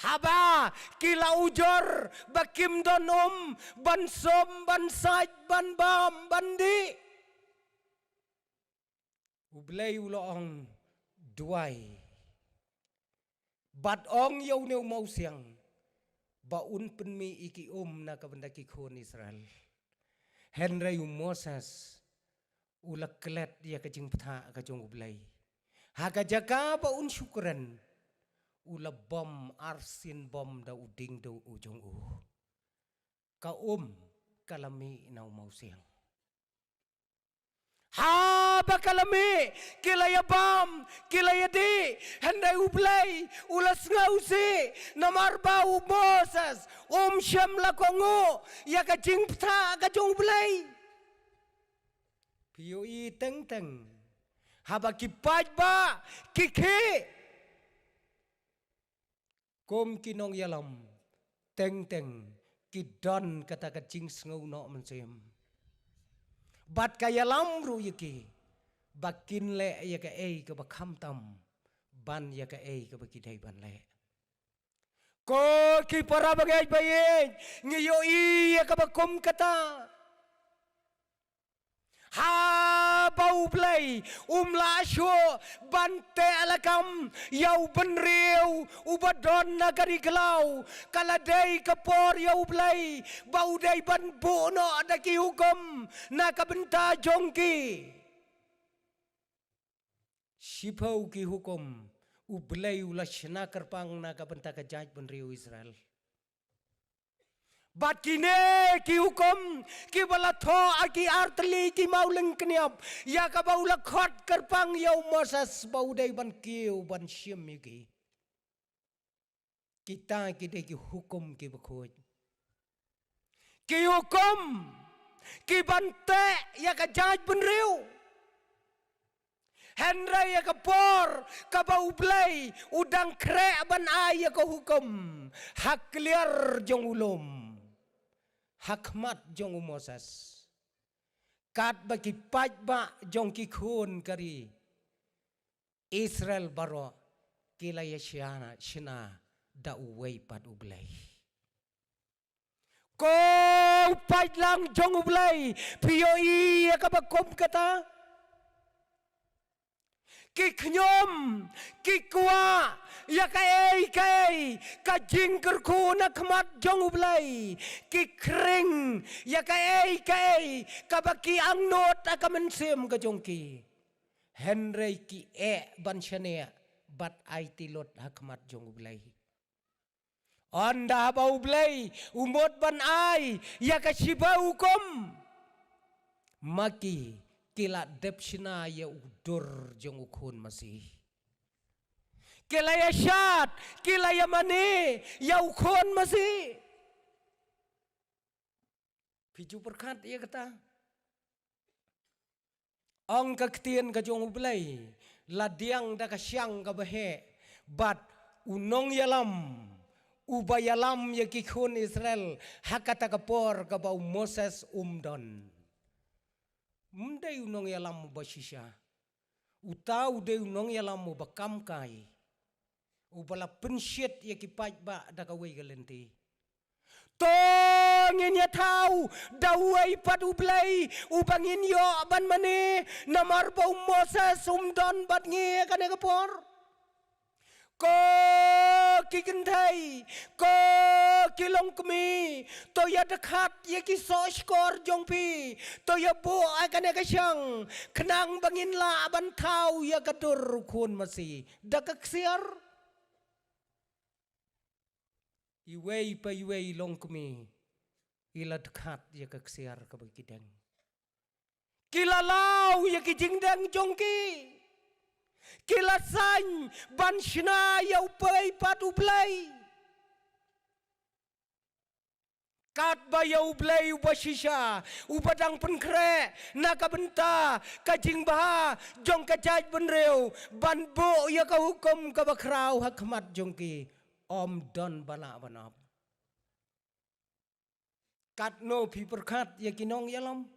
Haba ki la ujor ba kim don um ban sum, ban sait, ban bam, ban dih, U Blei u la ong, duwai bad ong ïa une u mawsiang ba un pynmih ïa ki um na ka bynta ki khun Israel. Hynrei u Moses u la klet ïa ka jingbthah ka jong U Blei. Ha ka jaka ba un shu kren, u la bom arsien bom da u diengduh u jong u. Ka um ka la mih na u mawsiang. Haba ka la mih, ki la ïa bam, ki la ïa dih, hynrei U Blei u la sngewsih, namar ba u Moses um shym la kohnguh ïa ka jingbthah ka jong U Blei. Phi ïohi teng teng, haba ki paidbah ki khih kum ki nongïalam, teng teng ki don kata ka jingsngew noh mynsiem. Bad ka ïalam ruh ïa ki ba kin leh ïa kaei kaba khamtam ban ïa kaei kaba ki dei ban leh. Ko ki para bangeit ba ïeit, ngi ïohi ïa kaba kum kata. Haba U Blei um lah shuh ban teh lakam ïa u bynriew uba don na ka ri khlaw, ka la dei ka por ïa U Blei ba u dei ban buh noh da ki hukum na ka bynta jong ki. Shiphew ki hukum U Blei u la shna kyrpang na ka bynta ka jaitbynriew Israel. Bad kine ki hukum kiba la thoh ha ki artylli ki mawlyngkniap, ïa kaba u la khot kyrpang ïa u Moses ba u dei ban kiew ban shim ïa ki. Kita ki dei ki hukum kiba khuid. Ki hukum kiban teh ïa ka jaitbynriew. Hynrei ïa ka por kaba U Blei u dang khreh ban ai ïa ka hukum ha kliar jong u lum, ha khmat jong u Moses, katba ki paidbah jong ki khun ka ri Israel baroh ki la ïa shna, shna da uwei pat U Blei. Ko u paidlang jong U Blei, phi ïohi ïa kaba kum kata. Ki khñium, ki kwah ïa kaei kaei ka jingkyrkhu na khmat jong U Blei. Ki khring ïa kaei kaei kaba ki angnud ha ka mynsiem ka jong ki. Hynrei ki eh ban shaniah bad aiti lut ha khmat jong U Blei. Ynda ba U Blei u mut ban ai ïa ka shiphew hukum, ma ki ki la dep shna ïa u dur jong u Khun Masi. Ki la ïa shad, ki la ïa mane ïa u Khun Masi. Phi ju pyrkhat ïa kata. Ong ka ktien ka jong U Blei, la diang da ka shiang kaba heh, bad u nongïalam uba ïalam ïa ki khun Israel ha kata ka por kaba u Moses um don. Um dei u nongïalam uba shisha. Uta u dei u nongïalam uba kam kai, uba la pynshit ïa ki paidbah da kawei ka lynti. To ngin ïathaw da uwei pat U Blei uba ngin ïoh ban mane, namar ba u Moses um don bad ngi ha kane ka por. Ko ki kynthei, ko ki longkmie, to ïa dkhat ïa ki soh shkor jong phi, to ïa buh ha kane ka shiang, khnang ba ngin lah ban thaw ïa ka dur u khun masi da ka ksiar. Iwei pa iwei i longkmie i la dkhat ïa ka ksiar kaba ki deng. Ki la law ïa ki jingdeng jong ki. Ki la saiñ ban shna ïa uwei pat U Blei. Katba ïa U Blei uba shisha, uba dang pynkhreh na ka bynta ka jingbha jong ka jaitbynriew, ban buh ïa ka hukum kaba khraw ha khmat jong ki, um don ba lah ban ap. Katno phi pyrkhat ïa ki nongïalam?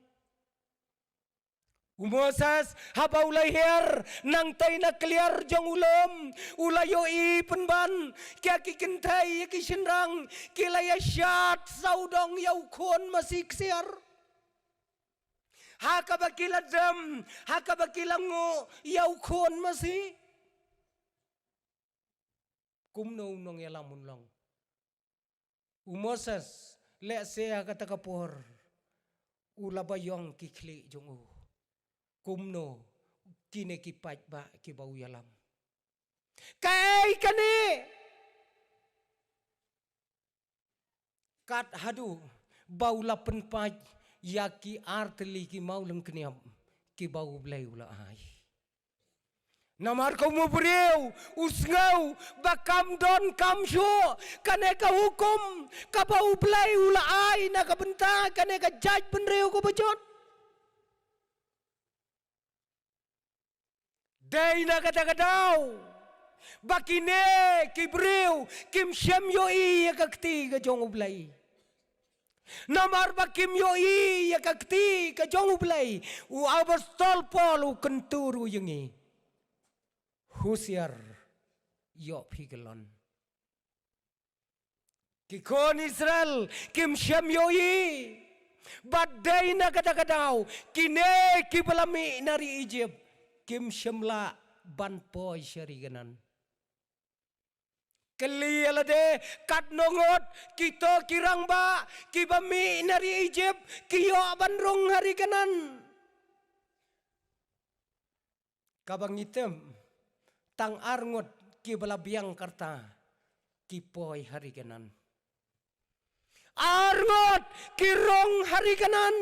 U Moses haba u la hiar nangtei na kliar jong u lum, u la ïohi pynban ïa ki kynthei ïa ki shynrang ki la ïa shad sawdong ïa u khun masi ksiar. Ha kaba ki la dem, ha kaba ki la nguh ïa u khun masi. Kumno u nongïalam un long? U Moses, lehse ha kata ka por u la ba ïong ki khlieh jong u. Kumno kine ki paidbah kiba u ïalam? Kaei kane? Kat haduh ba u la pynpait ïa ki artylli ki mawlyngkniap kiba U Blei u la ai. Namar kum u briew u sngew ba kam don kam shuh kane ka hukum kaba U Blei u la ai na ka bynta kane ka jaitbynriew kaba jot. Dei na kata ka daw ba kine ki briew kim shym ïohi ïa ka kti ka jong U Blei. Namar ba kim ïohi ïa ka kti ka jong U Blei, u apostol Paul u kyntu ruh ïa ngi. Husiar, ïoh phi kyllon. Ki khun Israel kim shym ïohi. Bad dei na kata ka daw kine kiba la mih na ri Egypt kim shym lah ban poi sha ri Kanaan. Kylli ïa lade, katno ngut kito ki rangbah kiba mih na ri Egypt ki ïoh ban rung ha ri Kanaan? Kaba ngi tip, tang ar ngut kiba la biang ka rta ki poi ha ri Kanaan. Ar ngut ki rung ha ri Kanaan.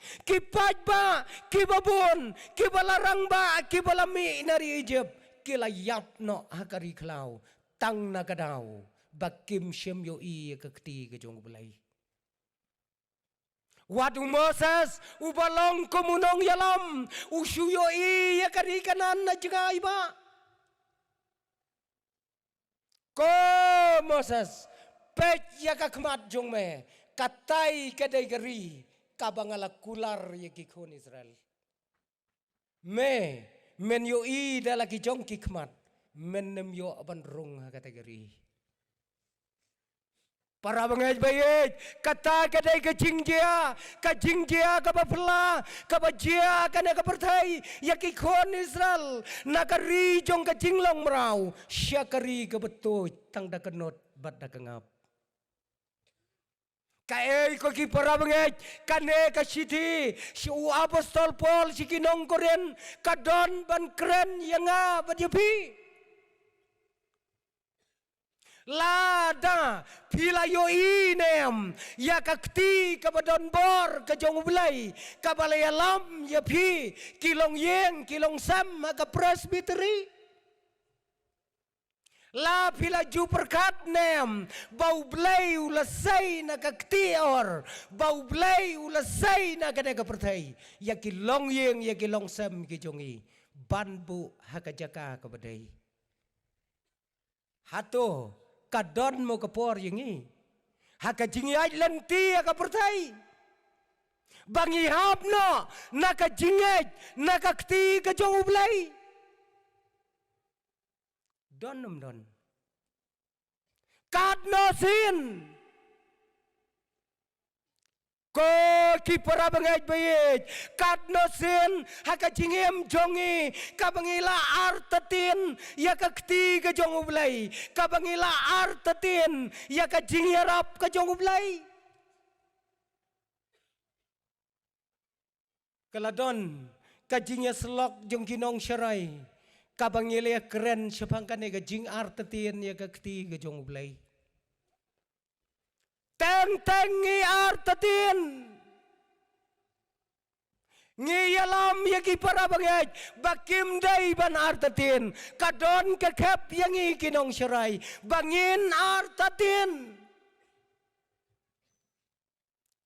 Ki paidbah kiba bun, kiba la rangbah, kiba la mih na ri Egypt, ki la ïap noh ha ka ri khlaw tang na ka daw ba kim shym ïohi ïa ka kti ka jong U Blei. Wat u Moses uba long kum u nongïalam u shu ïohi ïa ka ri Kanaan na jngai bha. Ko Moses, peit ïa ka khmat jong me, katai ka dei ka ri kaba nga la kular ïa ki khun Israel. Me, men ïohi da la ki jong ki khmat, men nym ïoh ban rung ha kata ka ri. Para bangeit ba ïeit, kata ka dei ka jingjia, ka jingjia kaba phylla kaba jia kane ka pyrthei ïa ki khun Israel, na ka ri jong ka jinglong mraw sha ka ri kaba tuid tang da ka nud bad da ka ngap. Kaei ko ki para bangeit, kane ka shithi sha u apostol Paul sha ki nong Korinth ka don ban kren ïa nga bad ïa phi. Lada phi la ïohi ne em ïa ka kti kaba don bor ka jong U Blei kaba la ïalam ïa phi ki longïing ki longsem ha ka Presbytery? La phi la ju pyrkhat ne em ba U Blei u la sei na ka kti or, ba U Blei u la sei na kane ka pyrthei ïa ki longïing, ïa ki longsem ki jong ngi ban buh ha ka jaka kaba dei? Hato ka don mo ka por ïa ngi ha ka jingïaid lynti ïa ka pyrthei ba ngi hap noh na ka jingngeit na ka kti ka jong U Blei? Don ym don? Katno sien, ko ki para bangeit ba ïeit, katno sien ha ka jingim jong ngi kaba ngi la artatien ïa ka kti ka jong U Blei, kaba ngi la artatien ïa ka jingïarap ka jong U Blei? Ka la don ka jingïasyllok jong ki nongsharai kaba ngi la ïakren shaphang kane ka jingartatien ïa ka kti ka jong U Blei. Teng teng ngi artatien, ngi ïalam ïa ki para bangeit ba kim dei ban artatien. Ka don ka khep ïa ngi ki nongsharai ba ngin artatien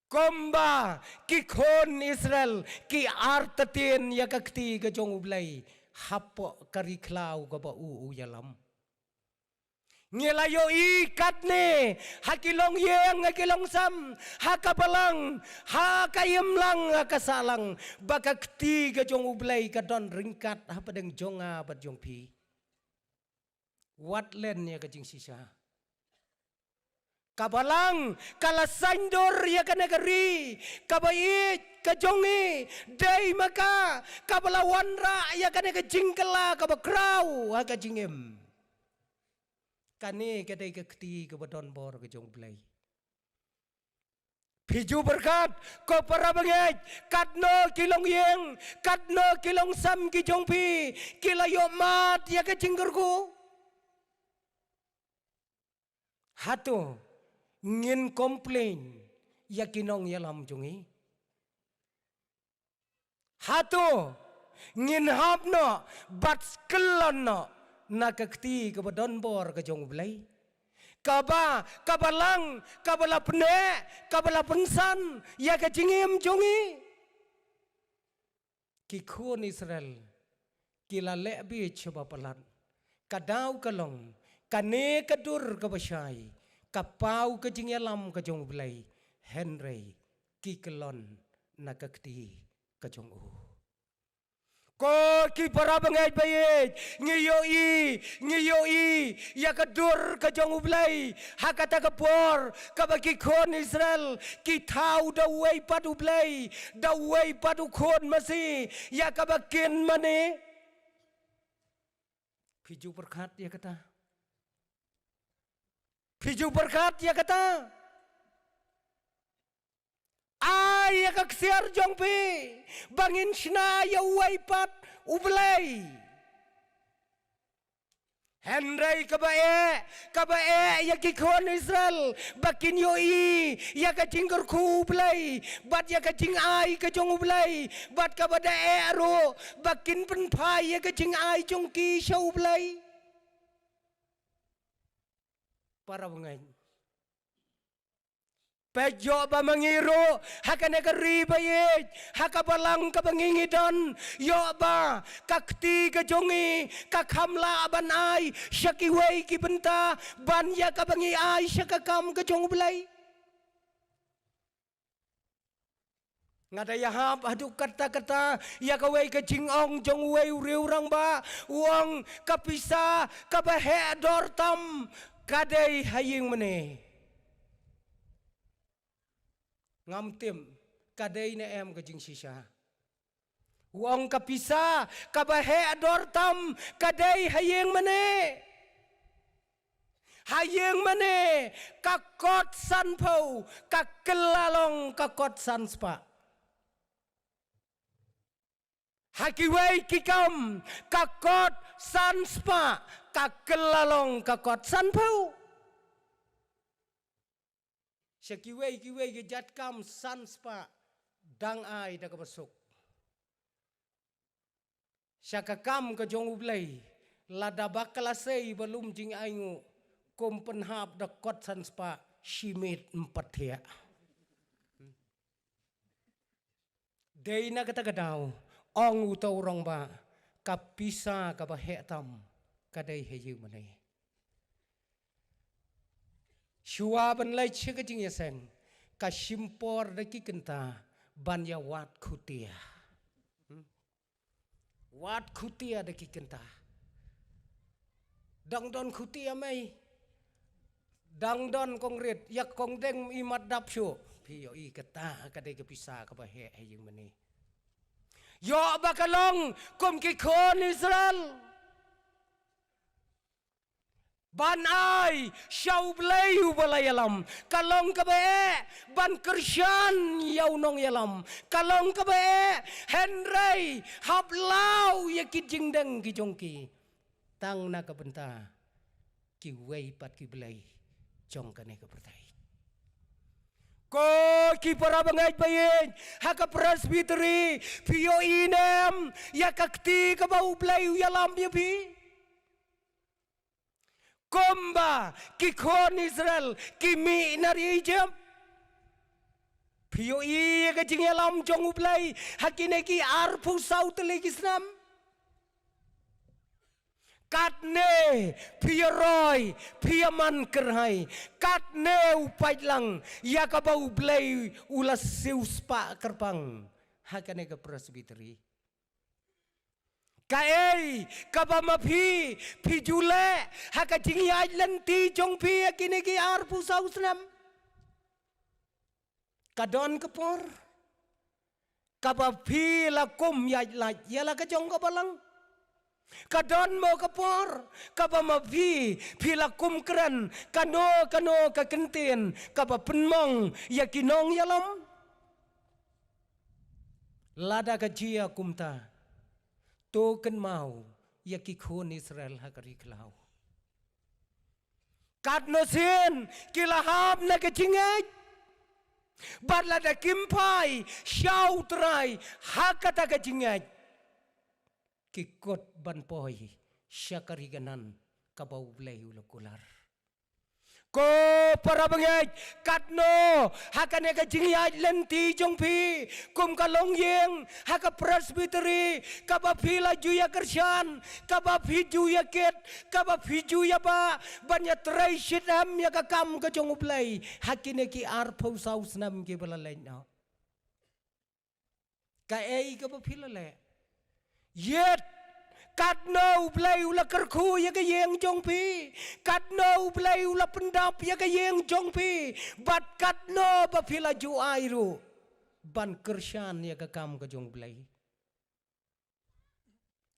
kumba ki khun Israel ki artatien ïa ka kti ka jong U Blei hapoh ka ri khlaw kaba u u ïalam. Ngi la ïohi katne ha ki longïing, ha ki longsem, ha ka balang, ha ka imlang, ha ka sahlang, ba ka kti ka jong U Blei ka don ryngkat hapdeng jong nga bad jong phi. Wat len ïa ka jingshisha. Ka balang ka la saiñdur ïa kane ka ri kaba ïeit ka jong ngi, dei ma ka kaba la wanrah ïa kane ka jingkylla kaba khraw ha ka jingim. Kane ka dei ka kti kaba don bor ka jong U Blei. Phi ju pyrkhat, ko para bangeit, katno ki longïing, katno ki longsem ki jong phi ki la ïoh mad ïa ka jingkyrkhu? Hato ngin complain ïa ki nongïalam jong ngi? Hato ngin hap noh bad kyllon noh na ka kti kaba don bor ka jong U Blei, kaba, ka balang kaba la pyneh, kaba la pynsan ïa ka jingim jong ngi? Ki khun Israel ki la leh bieit shaba palat. Ka daw ka long, kane ka dur kaba shai ka paw ka jingïalam ka jong U Blei, hynrei ki kyllon na ka kti ka jong u. Ko ki para bangeit ba ïeit, ngi ïohi, ngi ïohi ïa ka dur ka jong U Blei ha kata ka por kaba ki khun Israel ki thaw da uwei pat U Blei, da uwei pat u khun masi, ïa kaba kin mane. Phi ju pyrkhat ïa kata? Phi ju pyrkhat ïa kata? Ai ïa ka ksiar jong phi ba ngin shna ïa uwei pat U Blei. Hynrei kaba eh, kaba eh ïa ki khun Israel ba kin ïohi ïa ka jingkyrkhu U Blei bad ïa ka jingai ka jong U Blei, bad kaba da eh ruh ba kin pynphai ïa ka jingai jong ki sha U Blei. Para bangeit, peit, ïoh ba ma ngi ruh ha kane ka ri ba ïeit, ha ka balang kaba ngi ngi don, ïoh ba ka kti ka jong ngi ka kham lah ban ai sha kiwei ki bynta ban ïa kaba ngi ai sha ka kam ka jong U Blei. Nga da ïahap haduh katta katta ïa kawei ka jingong jong uwei u riew rangbah, u ong, ka pisa kaba heh dor tam ka dei ha ïing mane. Ngam tip ka dei ne em ka jingshisha. U ong, ka pisa kaba heh dor tam ka dei ha ïing mane. Ha ïing mane ka kot sanphew ka kylla long ka kot sanspah. Ha kiwei ki kam ka kot sanspah ka kylla long ka kot sanphew. Sha kiwei kiwei ki jait kam sanspah dang ai da kaba suk. Sha ka kam ka jong U Blei Lada ba ka la sei ba lum jingainguh, kum pynhap da kot san spah, shi miet ym pat thiah. Dei na kata ka daw, ong uta u rangbah, ka pisa kaba heh tam ka dei ha ïingmane. Shuwa ban leit sha ka jingïaseng, ka shim por da ki kynta ban ïa wad khutia. Hmm? Wad khutia da ki kynta. Dang don khutia mei. Dang don kong rit, ïa kong deng i mat dap shuh. Phi ïohi kata ka dei ka pisa kaba heh ha ïingmane. Ïoh ba ka long kum ki khun Israel. Ban ai sha U Blei uba la ïalam, ka long kaba eh ban kyrshan ïa u nongïalam, ka long kaba eh, hynrei hap law ïa ki jingdeng ki jong ki. Tang na ka bynta kiwei pat ki blei jong kane ka pyrthei. Ko ki para bangeit ba ïeit ha ka Presbytery, phi ïohi ne em ïa ka kti kaba U Blei u ïalam ïa phi? Kumba ki khun Israel ki mih na ri Egypt. Phi ïohi ïa ka jingïalam jong U Blei ha kine ki arphew saw tylli ki snem? Katne phi ïaroi, phi ïaman kyrhai, katne u pait lang ïa kaba U Blei u la siew spah kyrpang ha kane ka Presbytery. Kaei kaba ma phi, phi ju leh ha ka jingïaid lynti jong phi ha kine ki arphew saw snem? Ka don ka por kaba phi la kum ïaid lait ïa la ka jong ka balang? Ka don mo ka por kaba ma phi, phi la kum kren kano kano ka kyntien kaba pynmong ïa ki nongïalam? Lada ka jia kumta, to kynmaw ïa ki khun Israel ha ka ri khlaw. Katno sien ki la hap na ka jingngeit, bad lada kim phai sha U Trai ha kata ka jingngeit, ki kut ban poi sha ka ri Kanaan kaba U Blei u la kular. Ko para bangeit, katno ha kane ka jingïaid lynti jong phi kum ka longïing ha ka Presbytery, kaba phi la ju ïa kyrshan, kaba phi ju ïa kit, kaba phi ju ïa bah ban ïa trei shitom ïa ka kam ka jong U Blei ha kine ki arphew saw snem kiba la leit noh? Kaei kaba phi la leh? Ïeit, katno U Blei u la kyrkhu ïa ka ïing jong phi, katno U Blei u la pyndap ïa ka ïing jong phi, bad katno ba phi la ju ai ruh ban kyrshan ïa ka kam ka jong U Blei?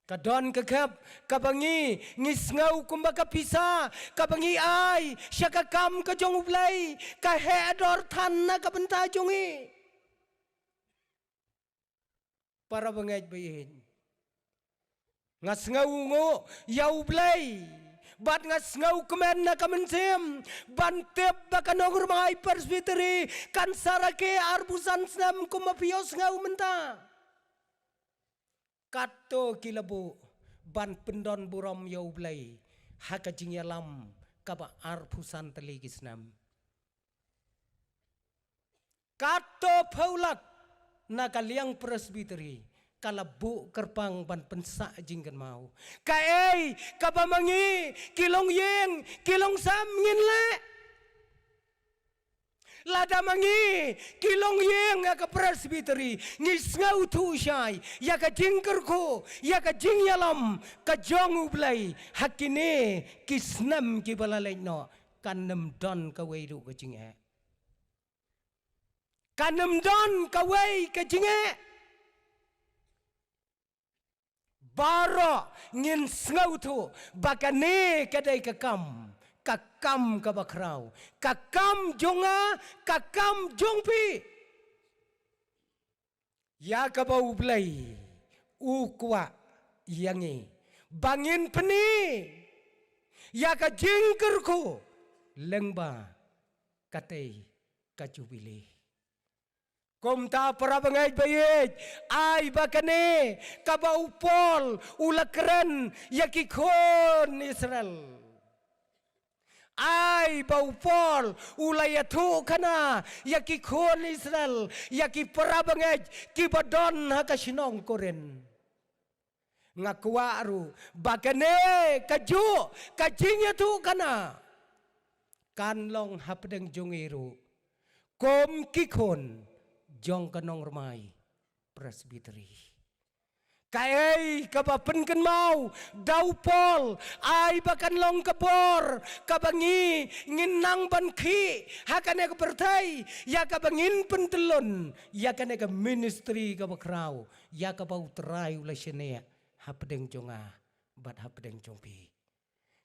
Ka don ka khep kaba ngi, ngi sngew kumba ka pisa kaba ngi ai sha ka kam ka jong U Blei ka heh dor than na ka bynta jong ngi. Para bangeit ba ïeit, nga sngewnguh ïa U Blei bad nga sngewkmen na ka mynsiem ban tip ba ka nongrwai Presbytery kan sa rakhe arphew san snem kumba phi ïohsngew mynta. Katto ki la buh ban pyndon burom ïa U Blei ha ka jingïalam kaba arphew san tylli ki snem. Katto phew lak na ka liang Presbytery ka la buh kyrpang ban pynsah jingkynmaw. Kaei kaba ma ngi ki longïing ki longsem ngin leh? Lada ma ngi ki longïing ha ka Presbytery ngi sngewthuh shai ïa ka jingkyrkhu, ïa ka jingïalam ka jong U Blei ha kine ki snem kiba la leit noh, kan ym don kawei ruh ka jingeh. Kan ym don kawei ka jingeh. Baroh ngin sngewthuh ba kane ka dei ka kam, ka kam kaba khraw, ka kam jong nga, ka kam jong phi. Ïa kaba U Blei u kwah ïa ngi ba ngin pyni ïa ka jingkyrkhu lyngba katei ka Jubili. Kumta para bangeit ba ïeit, ai ba kane kaba u Paul u la kren ïa ki khun Israel. Ai ba u Paul u la ïathuh khana ïa ki khun Israel, ïa ki para bangeit kiba don ha ka shnong Korinth. Nga kwah ruh ba kane ka juh ka jingïathuh khana kan long hapdeng jong ngi ruh kum ki khun jong ka nongrmai Presbytery. Kaei kaba pynkynmaw da u Paul, ai ba kan long ka bor kaba ngi ngin nang ban khih ha kane ka pyrthei, ïa kaba ngin pyntyllun ïa kane ka ministry kaba khraw, ïa kaba u Trai u la shaniah hapdeng jong nga bad hapdeng jong phi.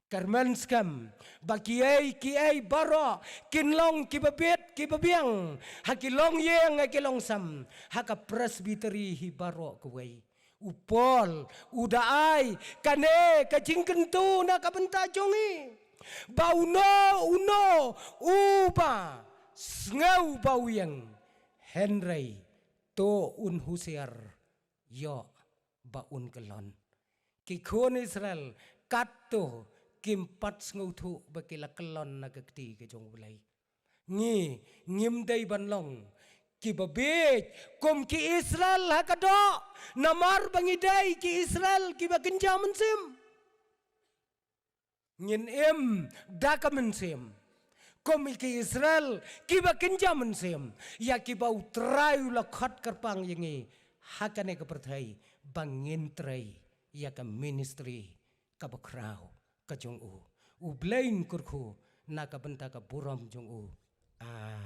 Kyrmen skhem ba kiei kiei baroh kin long kiba bit kiba biang ha ki longïing ha ki longsem ha ka Presbytery hi baroh kawei. U Paul u da ai kane ka jingkyntu na ka bynta jong ngi ba uno uno uba sngew ba u ïeng, hynrei to un husiar ïoh ba un kyllon. Ki khun Israel katto kim pat sngewthuh ba ki la kyllon na ka kti ka jong U Blei. Ngi ngim dei ban long kiba bieit kum ki Israel ha ka doh, namar ba ngi dei ki Israel kiba kynja mynsiem. Ngin im da ka mynsiem kum ki Israel kiba kynja mynsiem ïa kiba u Trai u la khot kyrpang ïa ngi ha kane ka pyrthei ba ngin trei ïa ka ministry kaba khraw ka jong u. U Blei un kyrkhu na ka bynta ka burom jong u. Amen.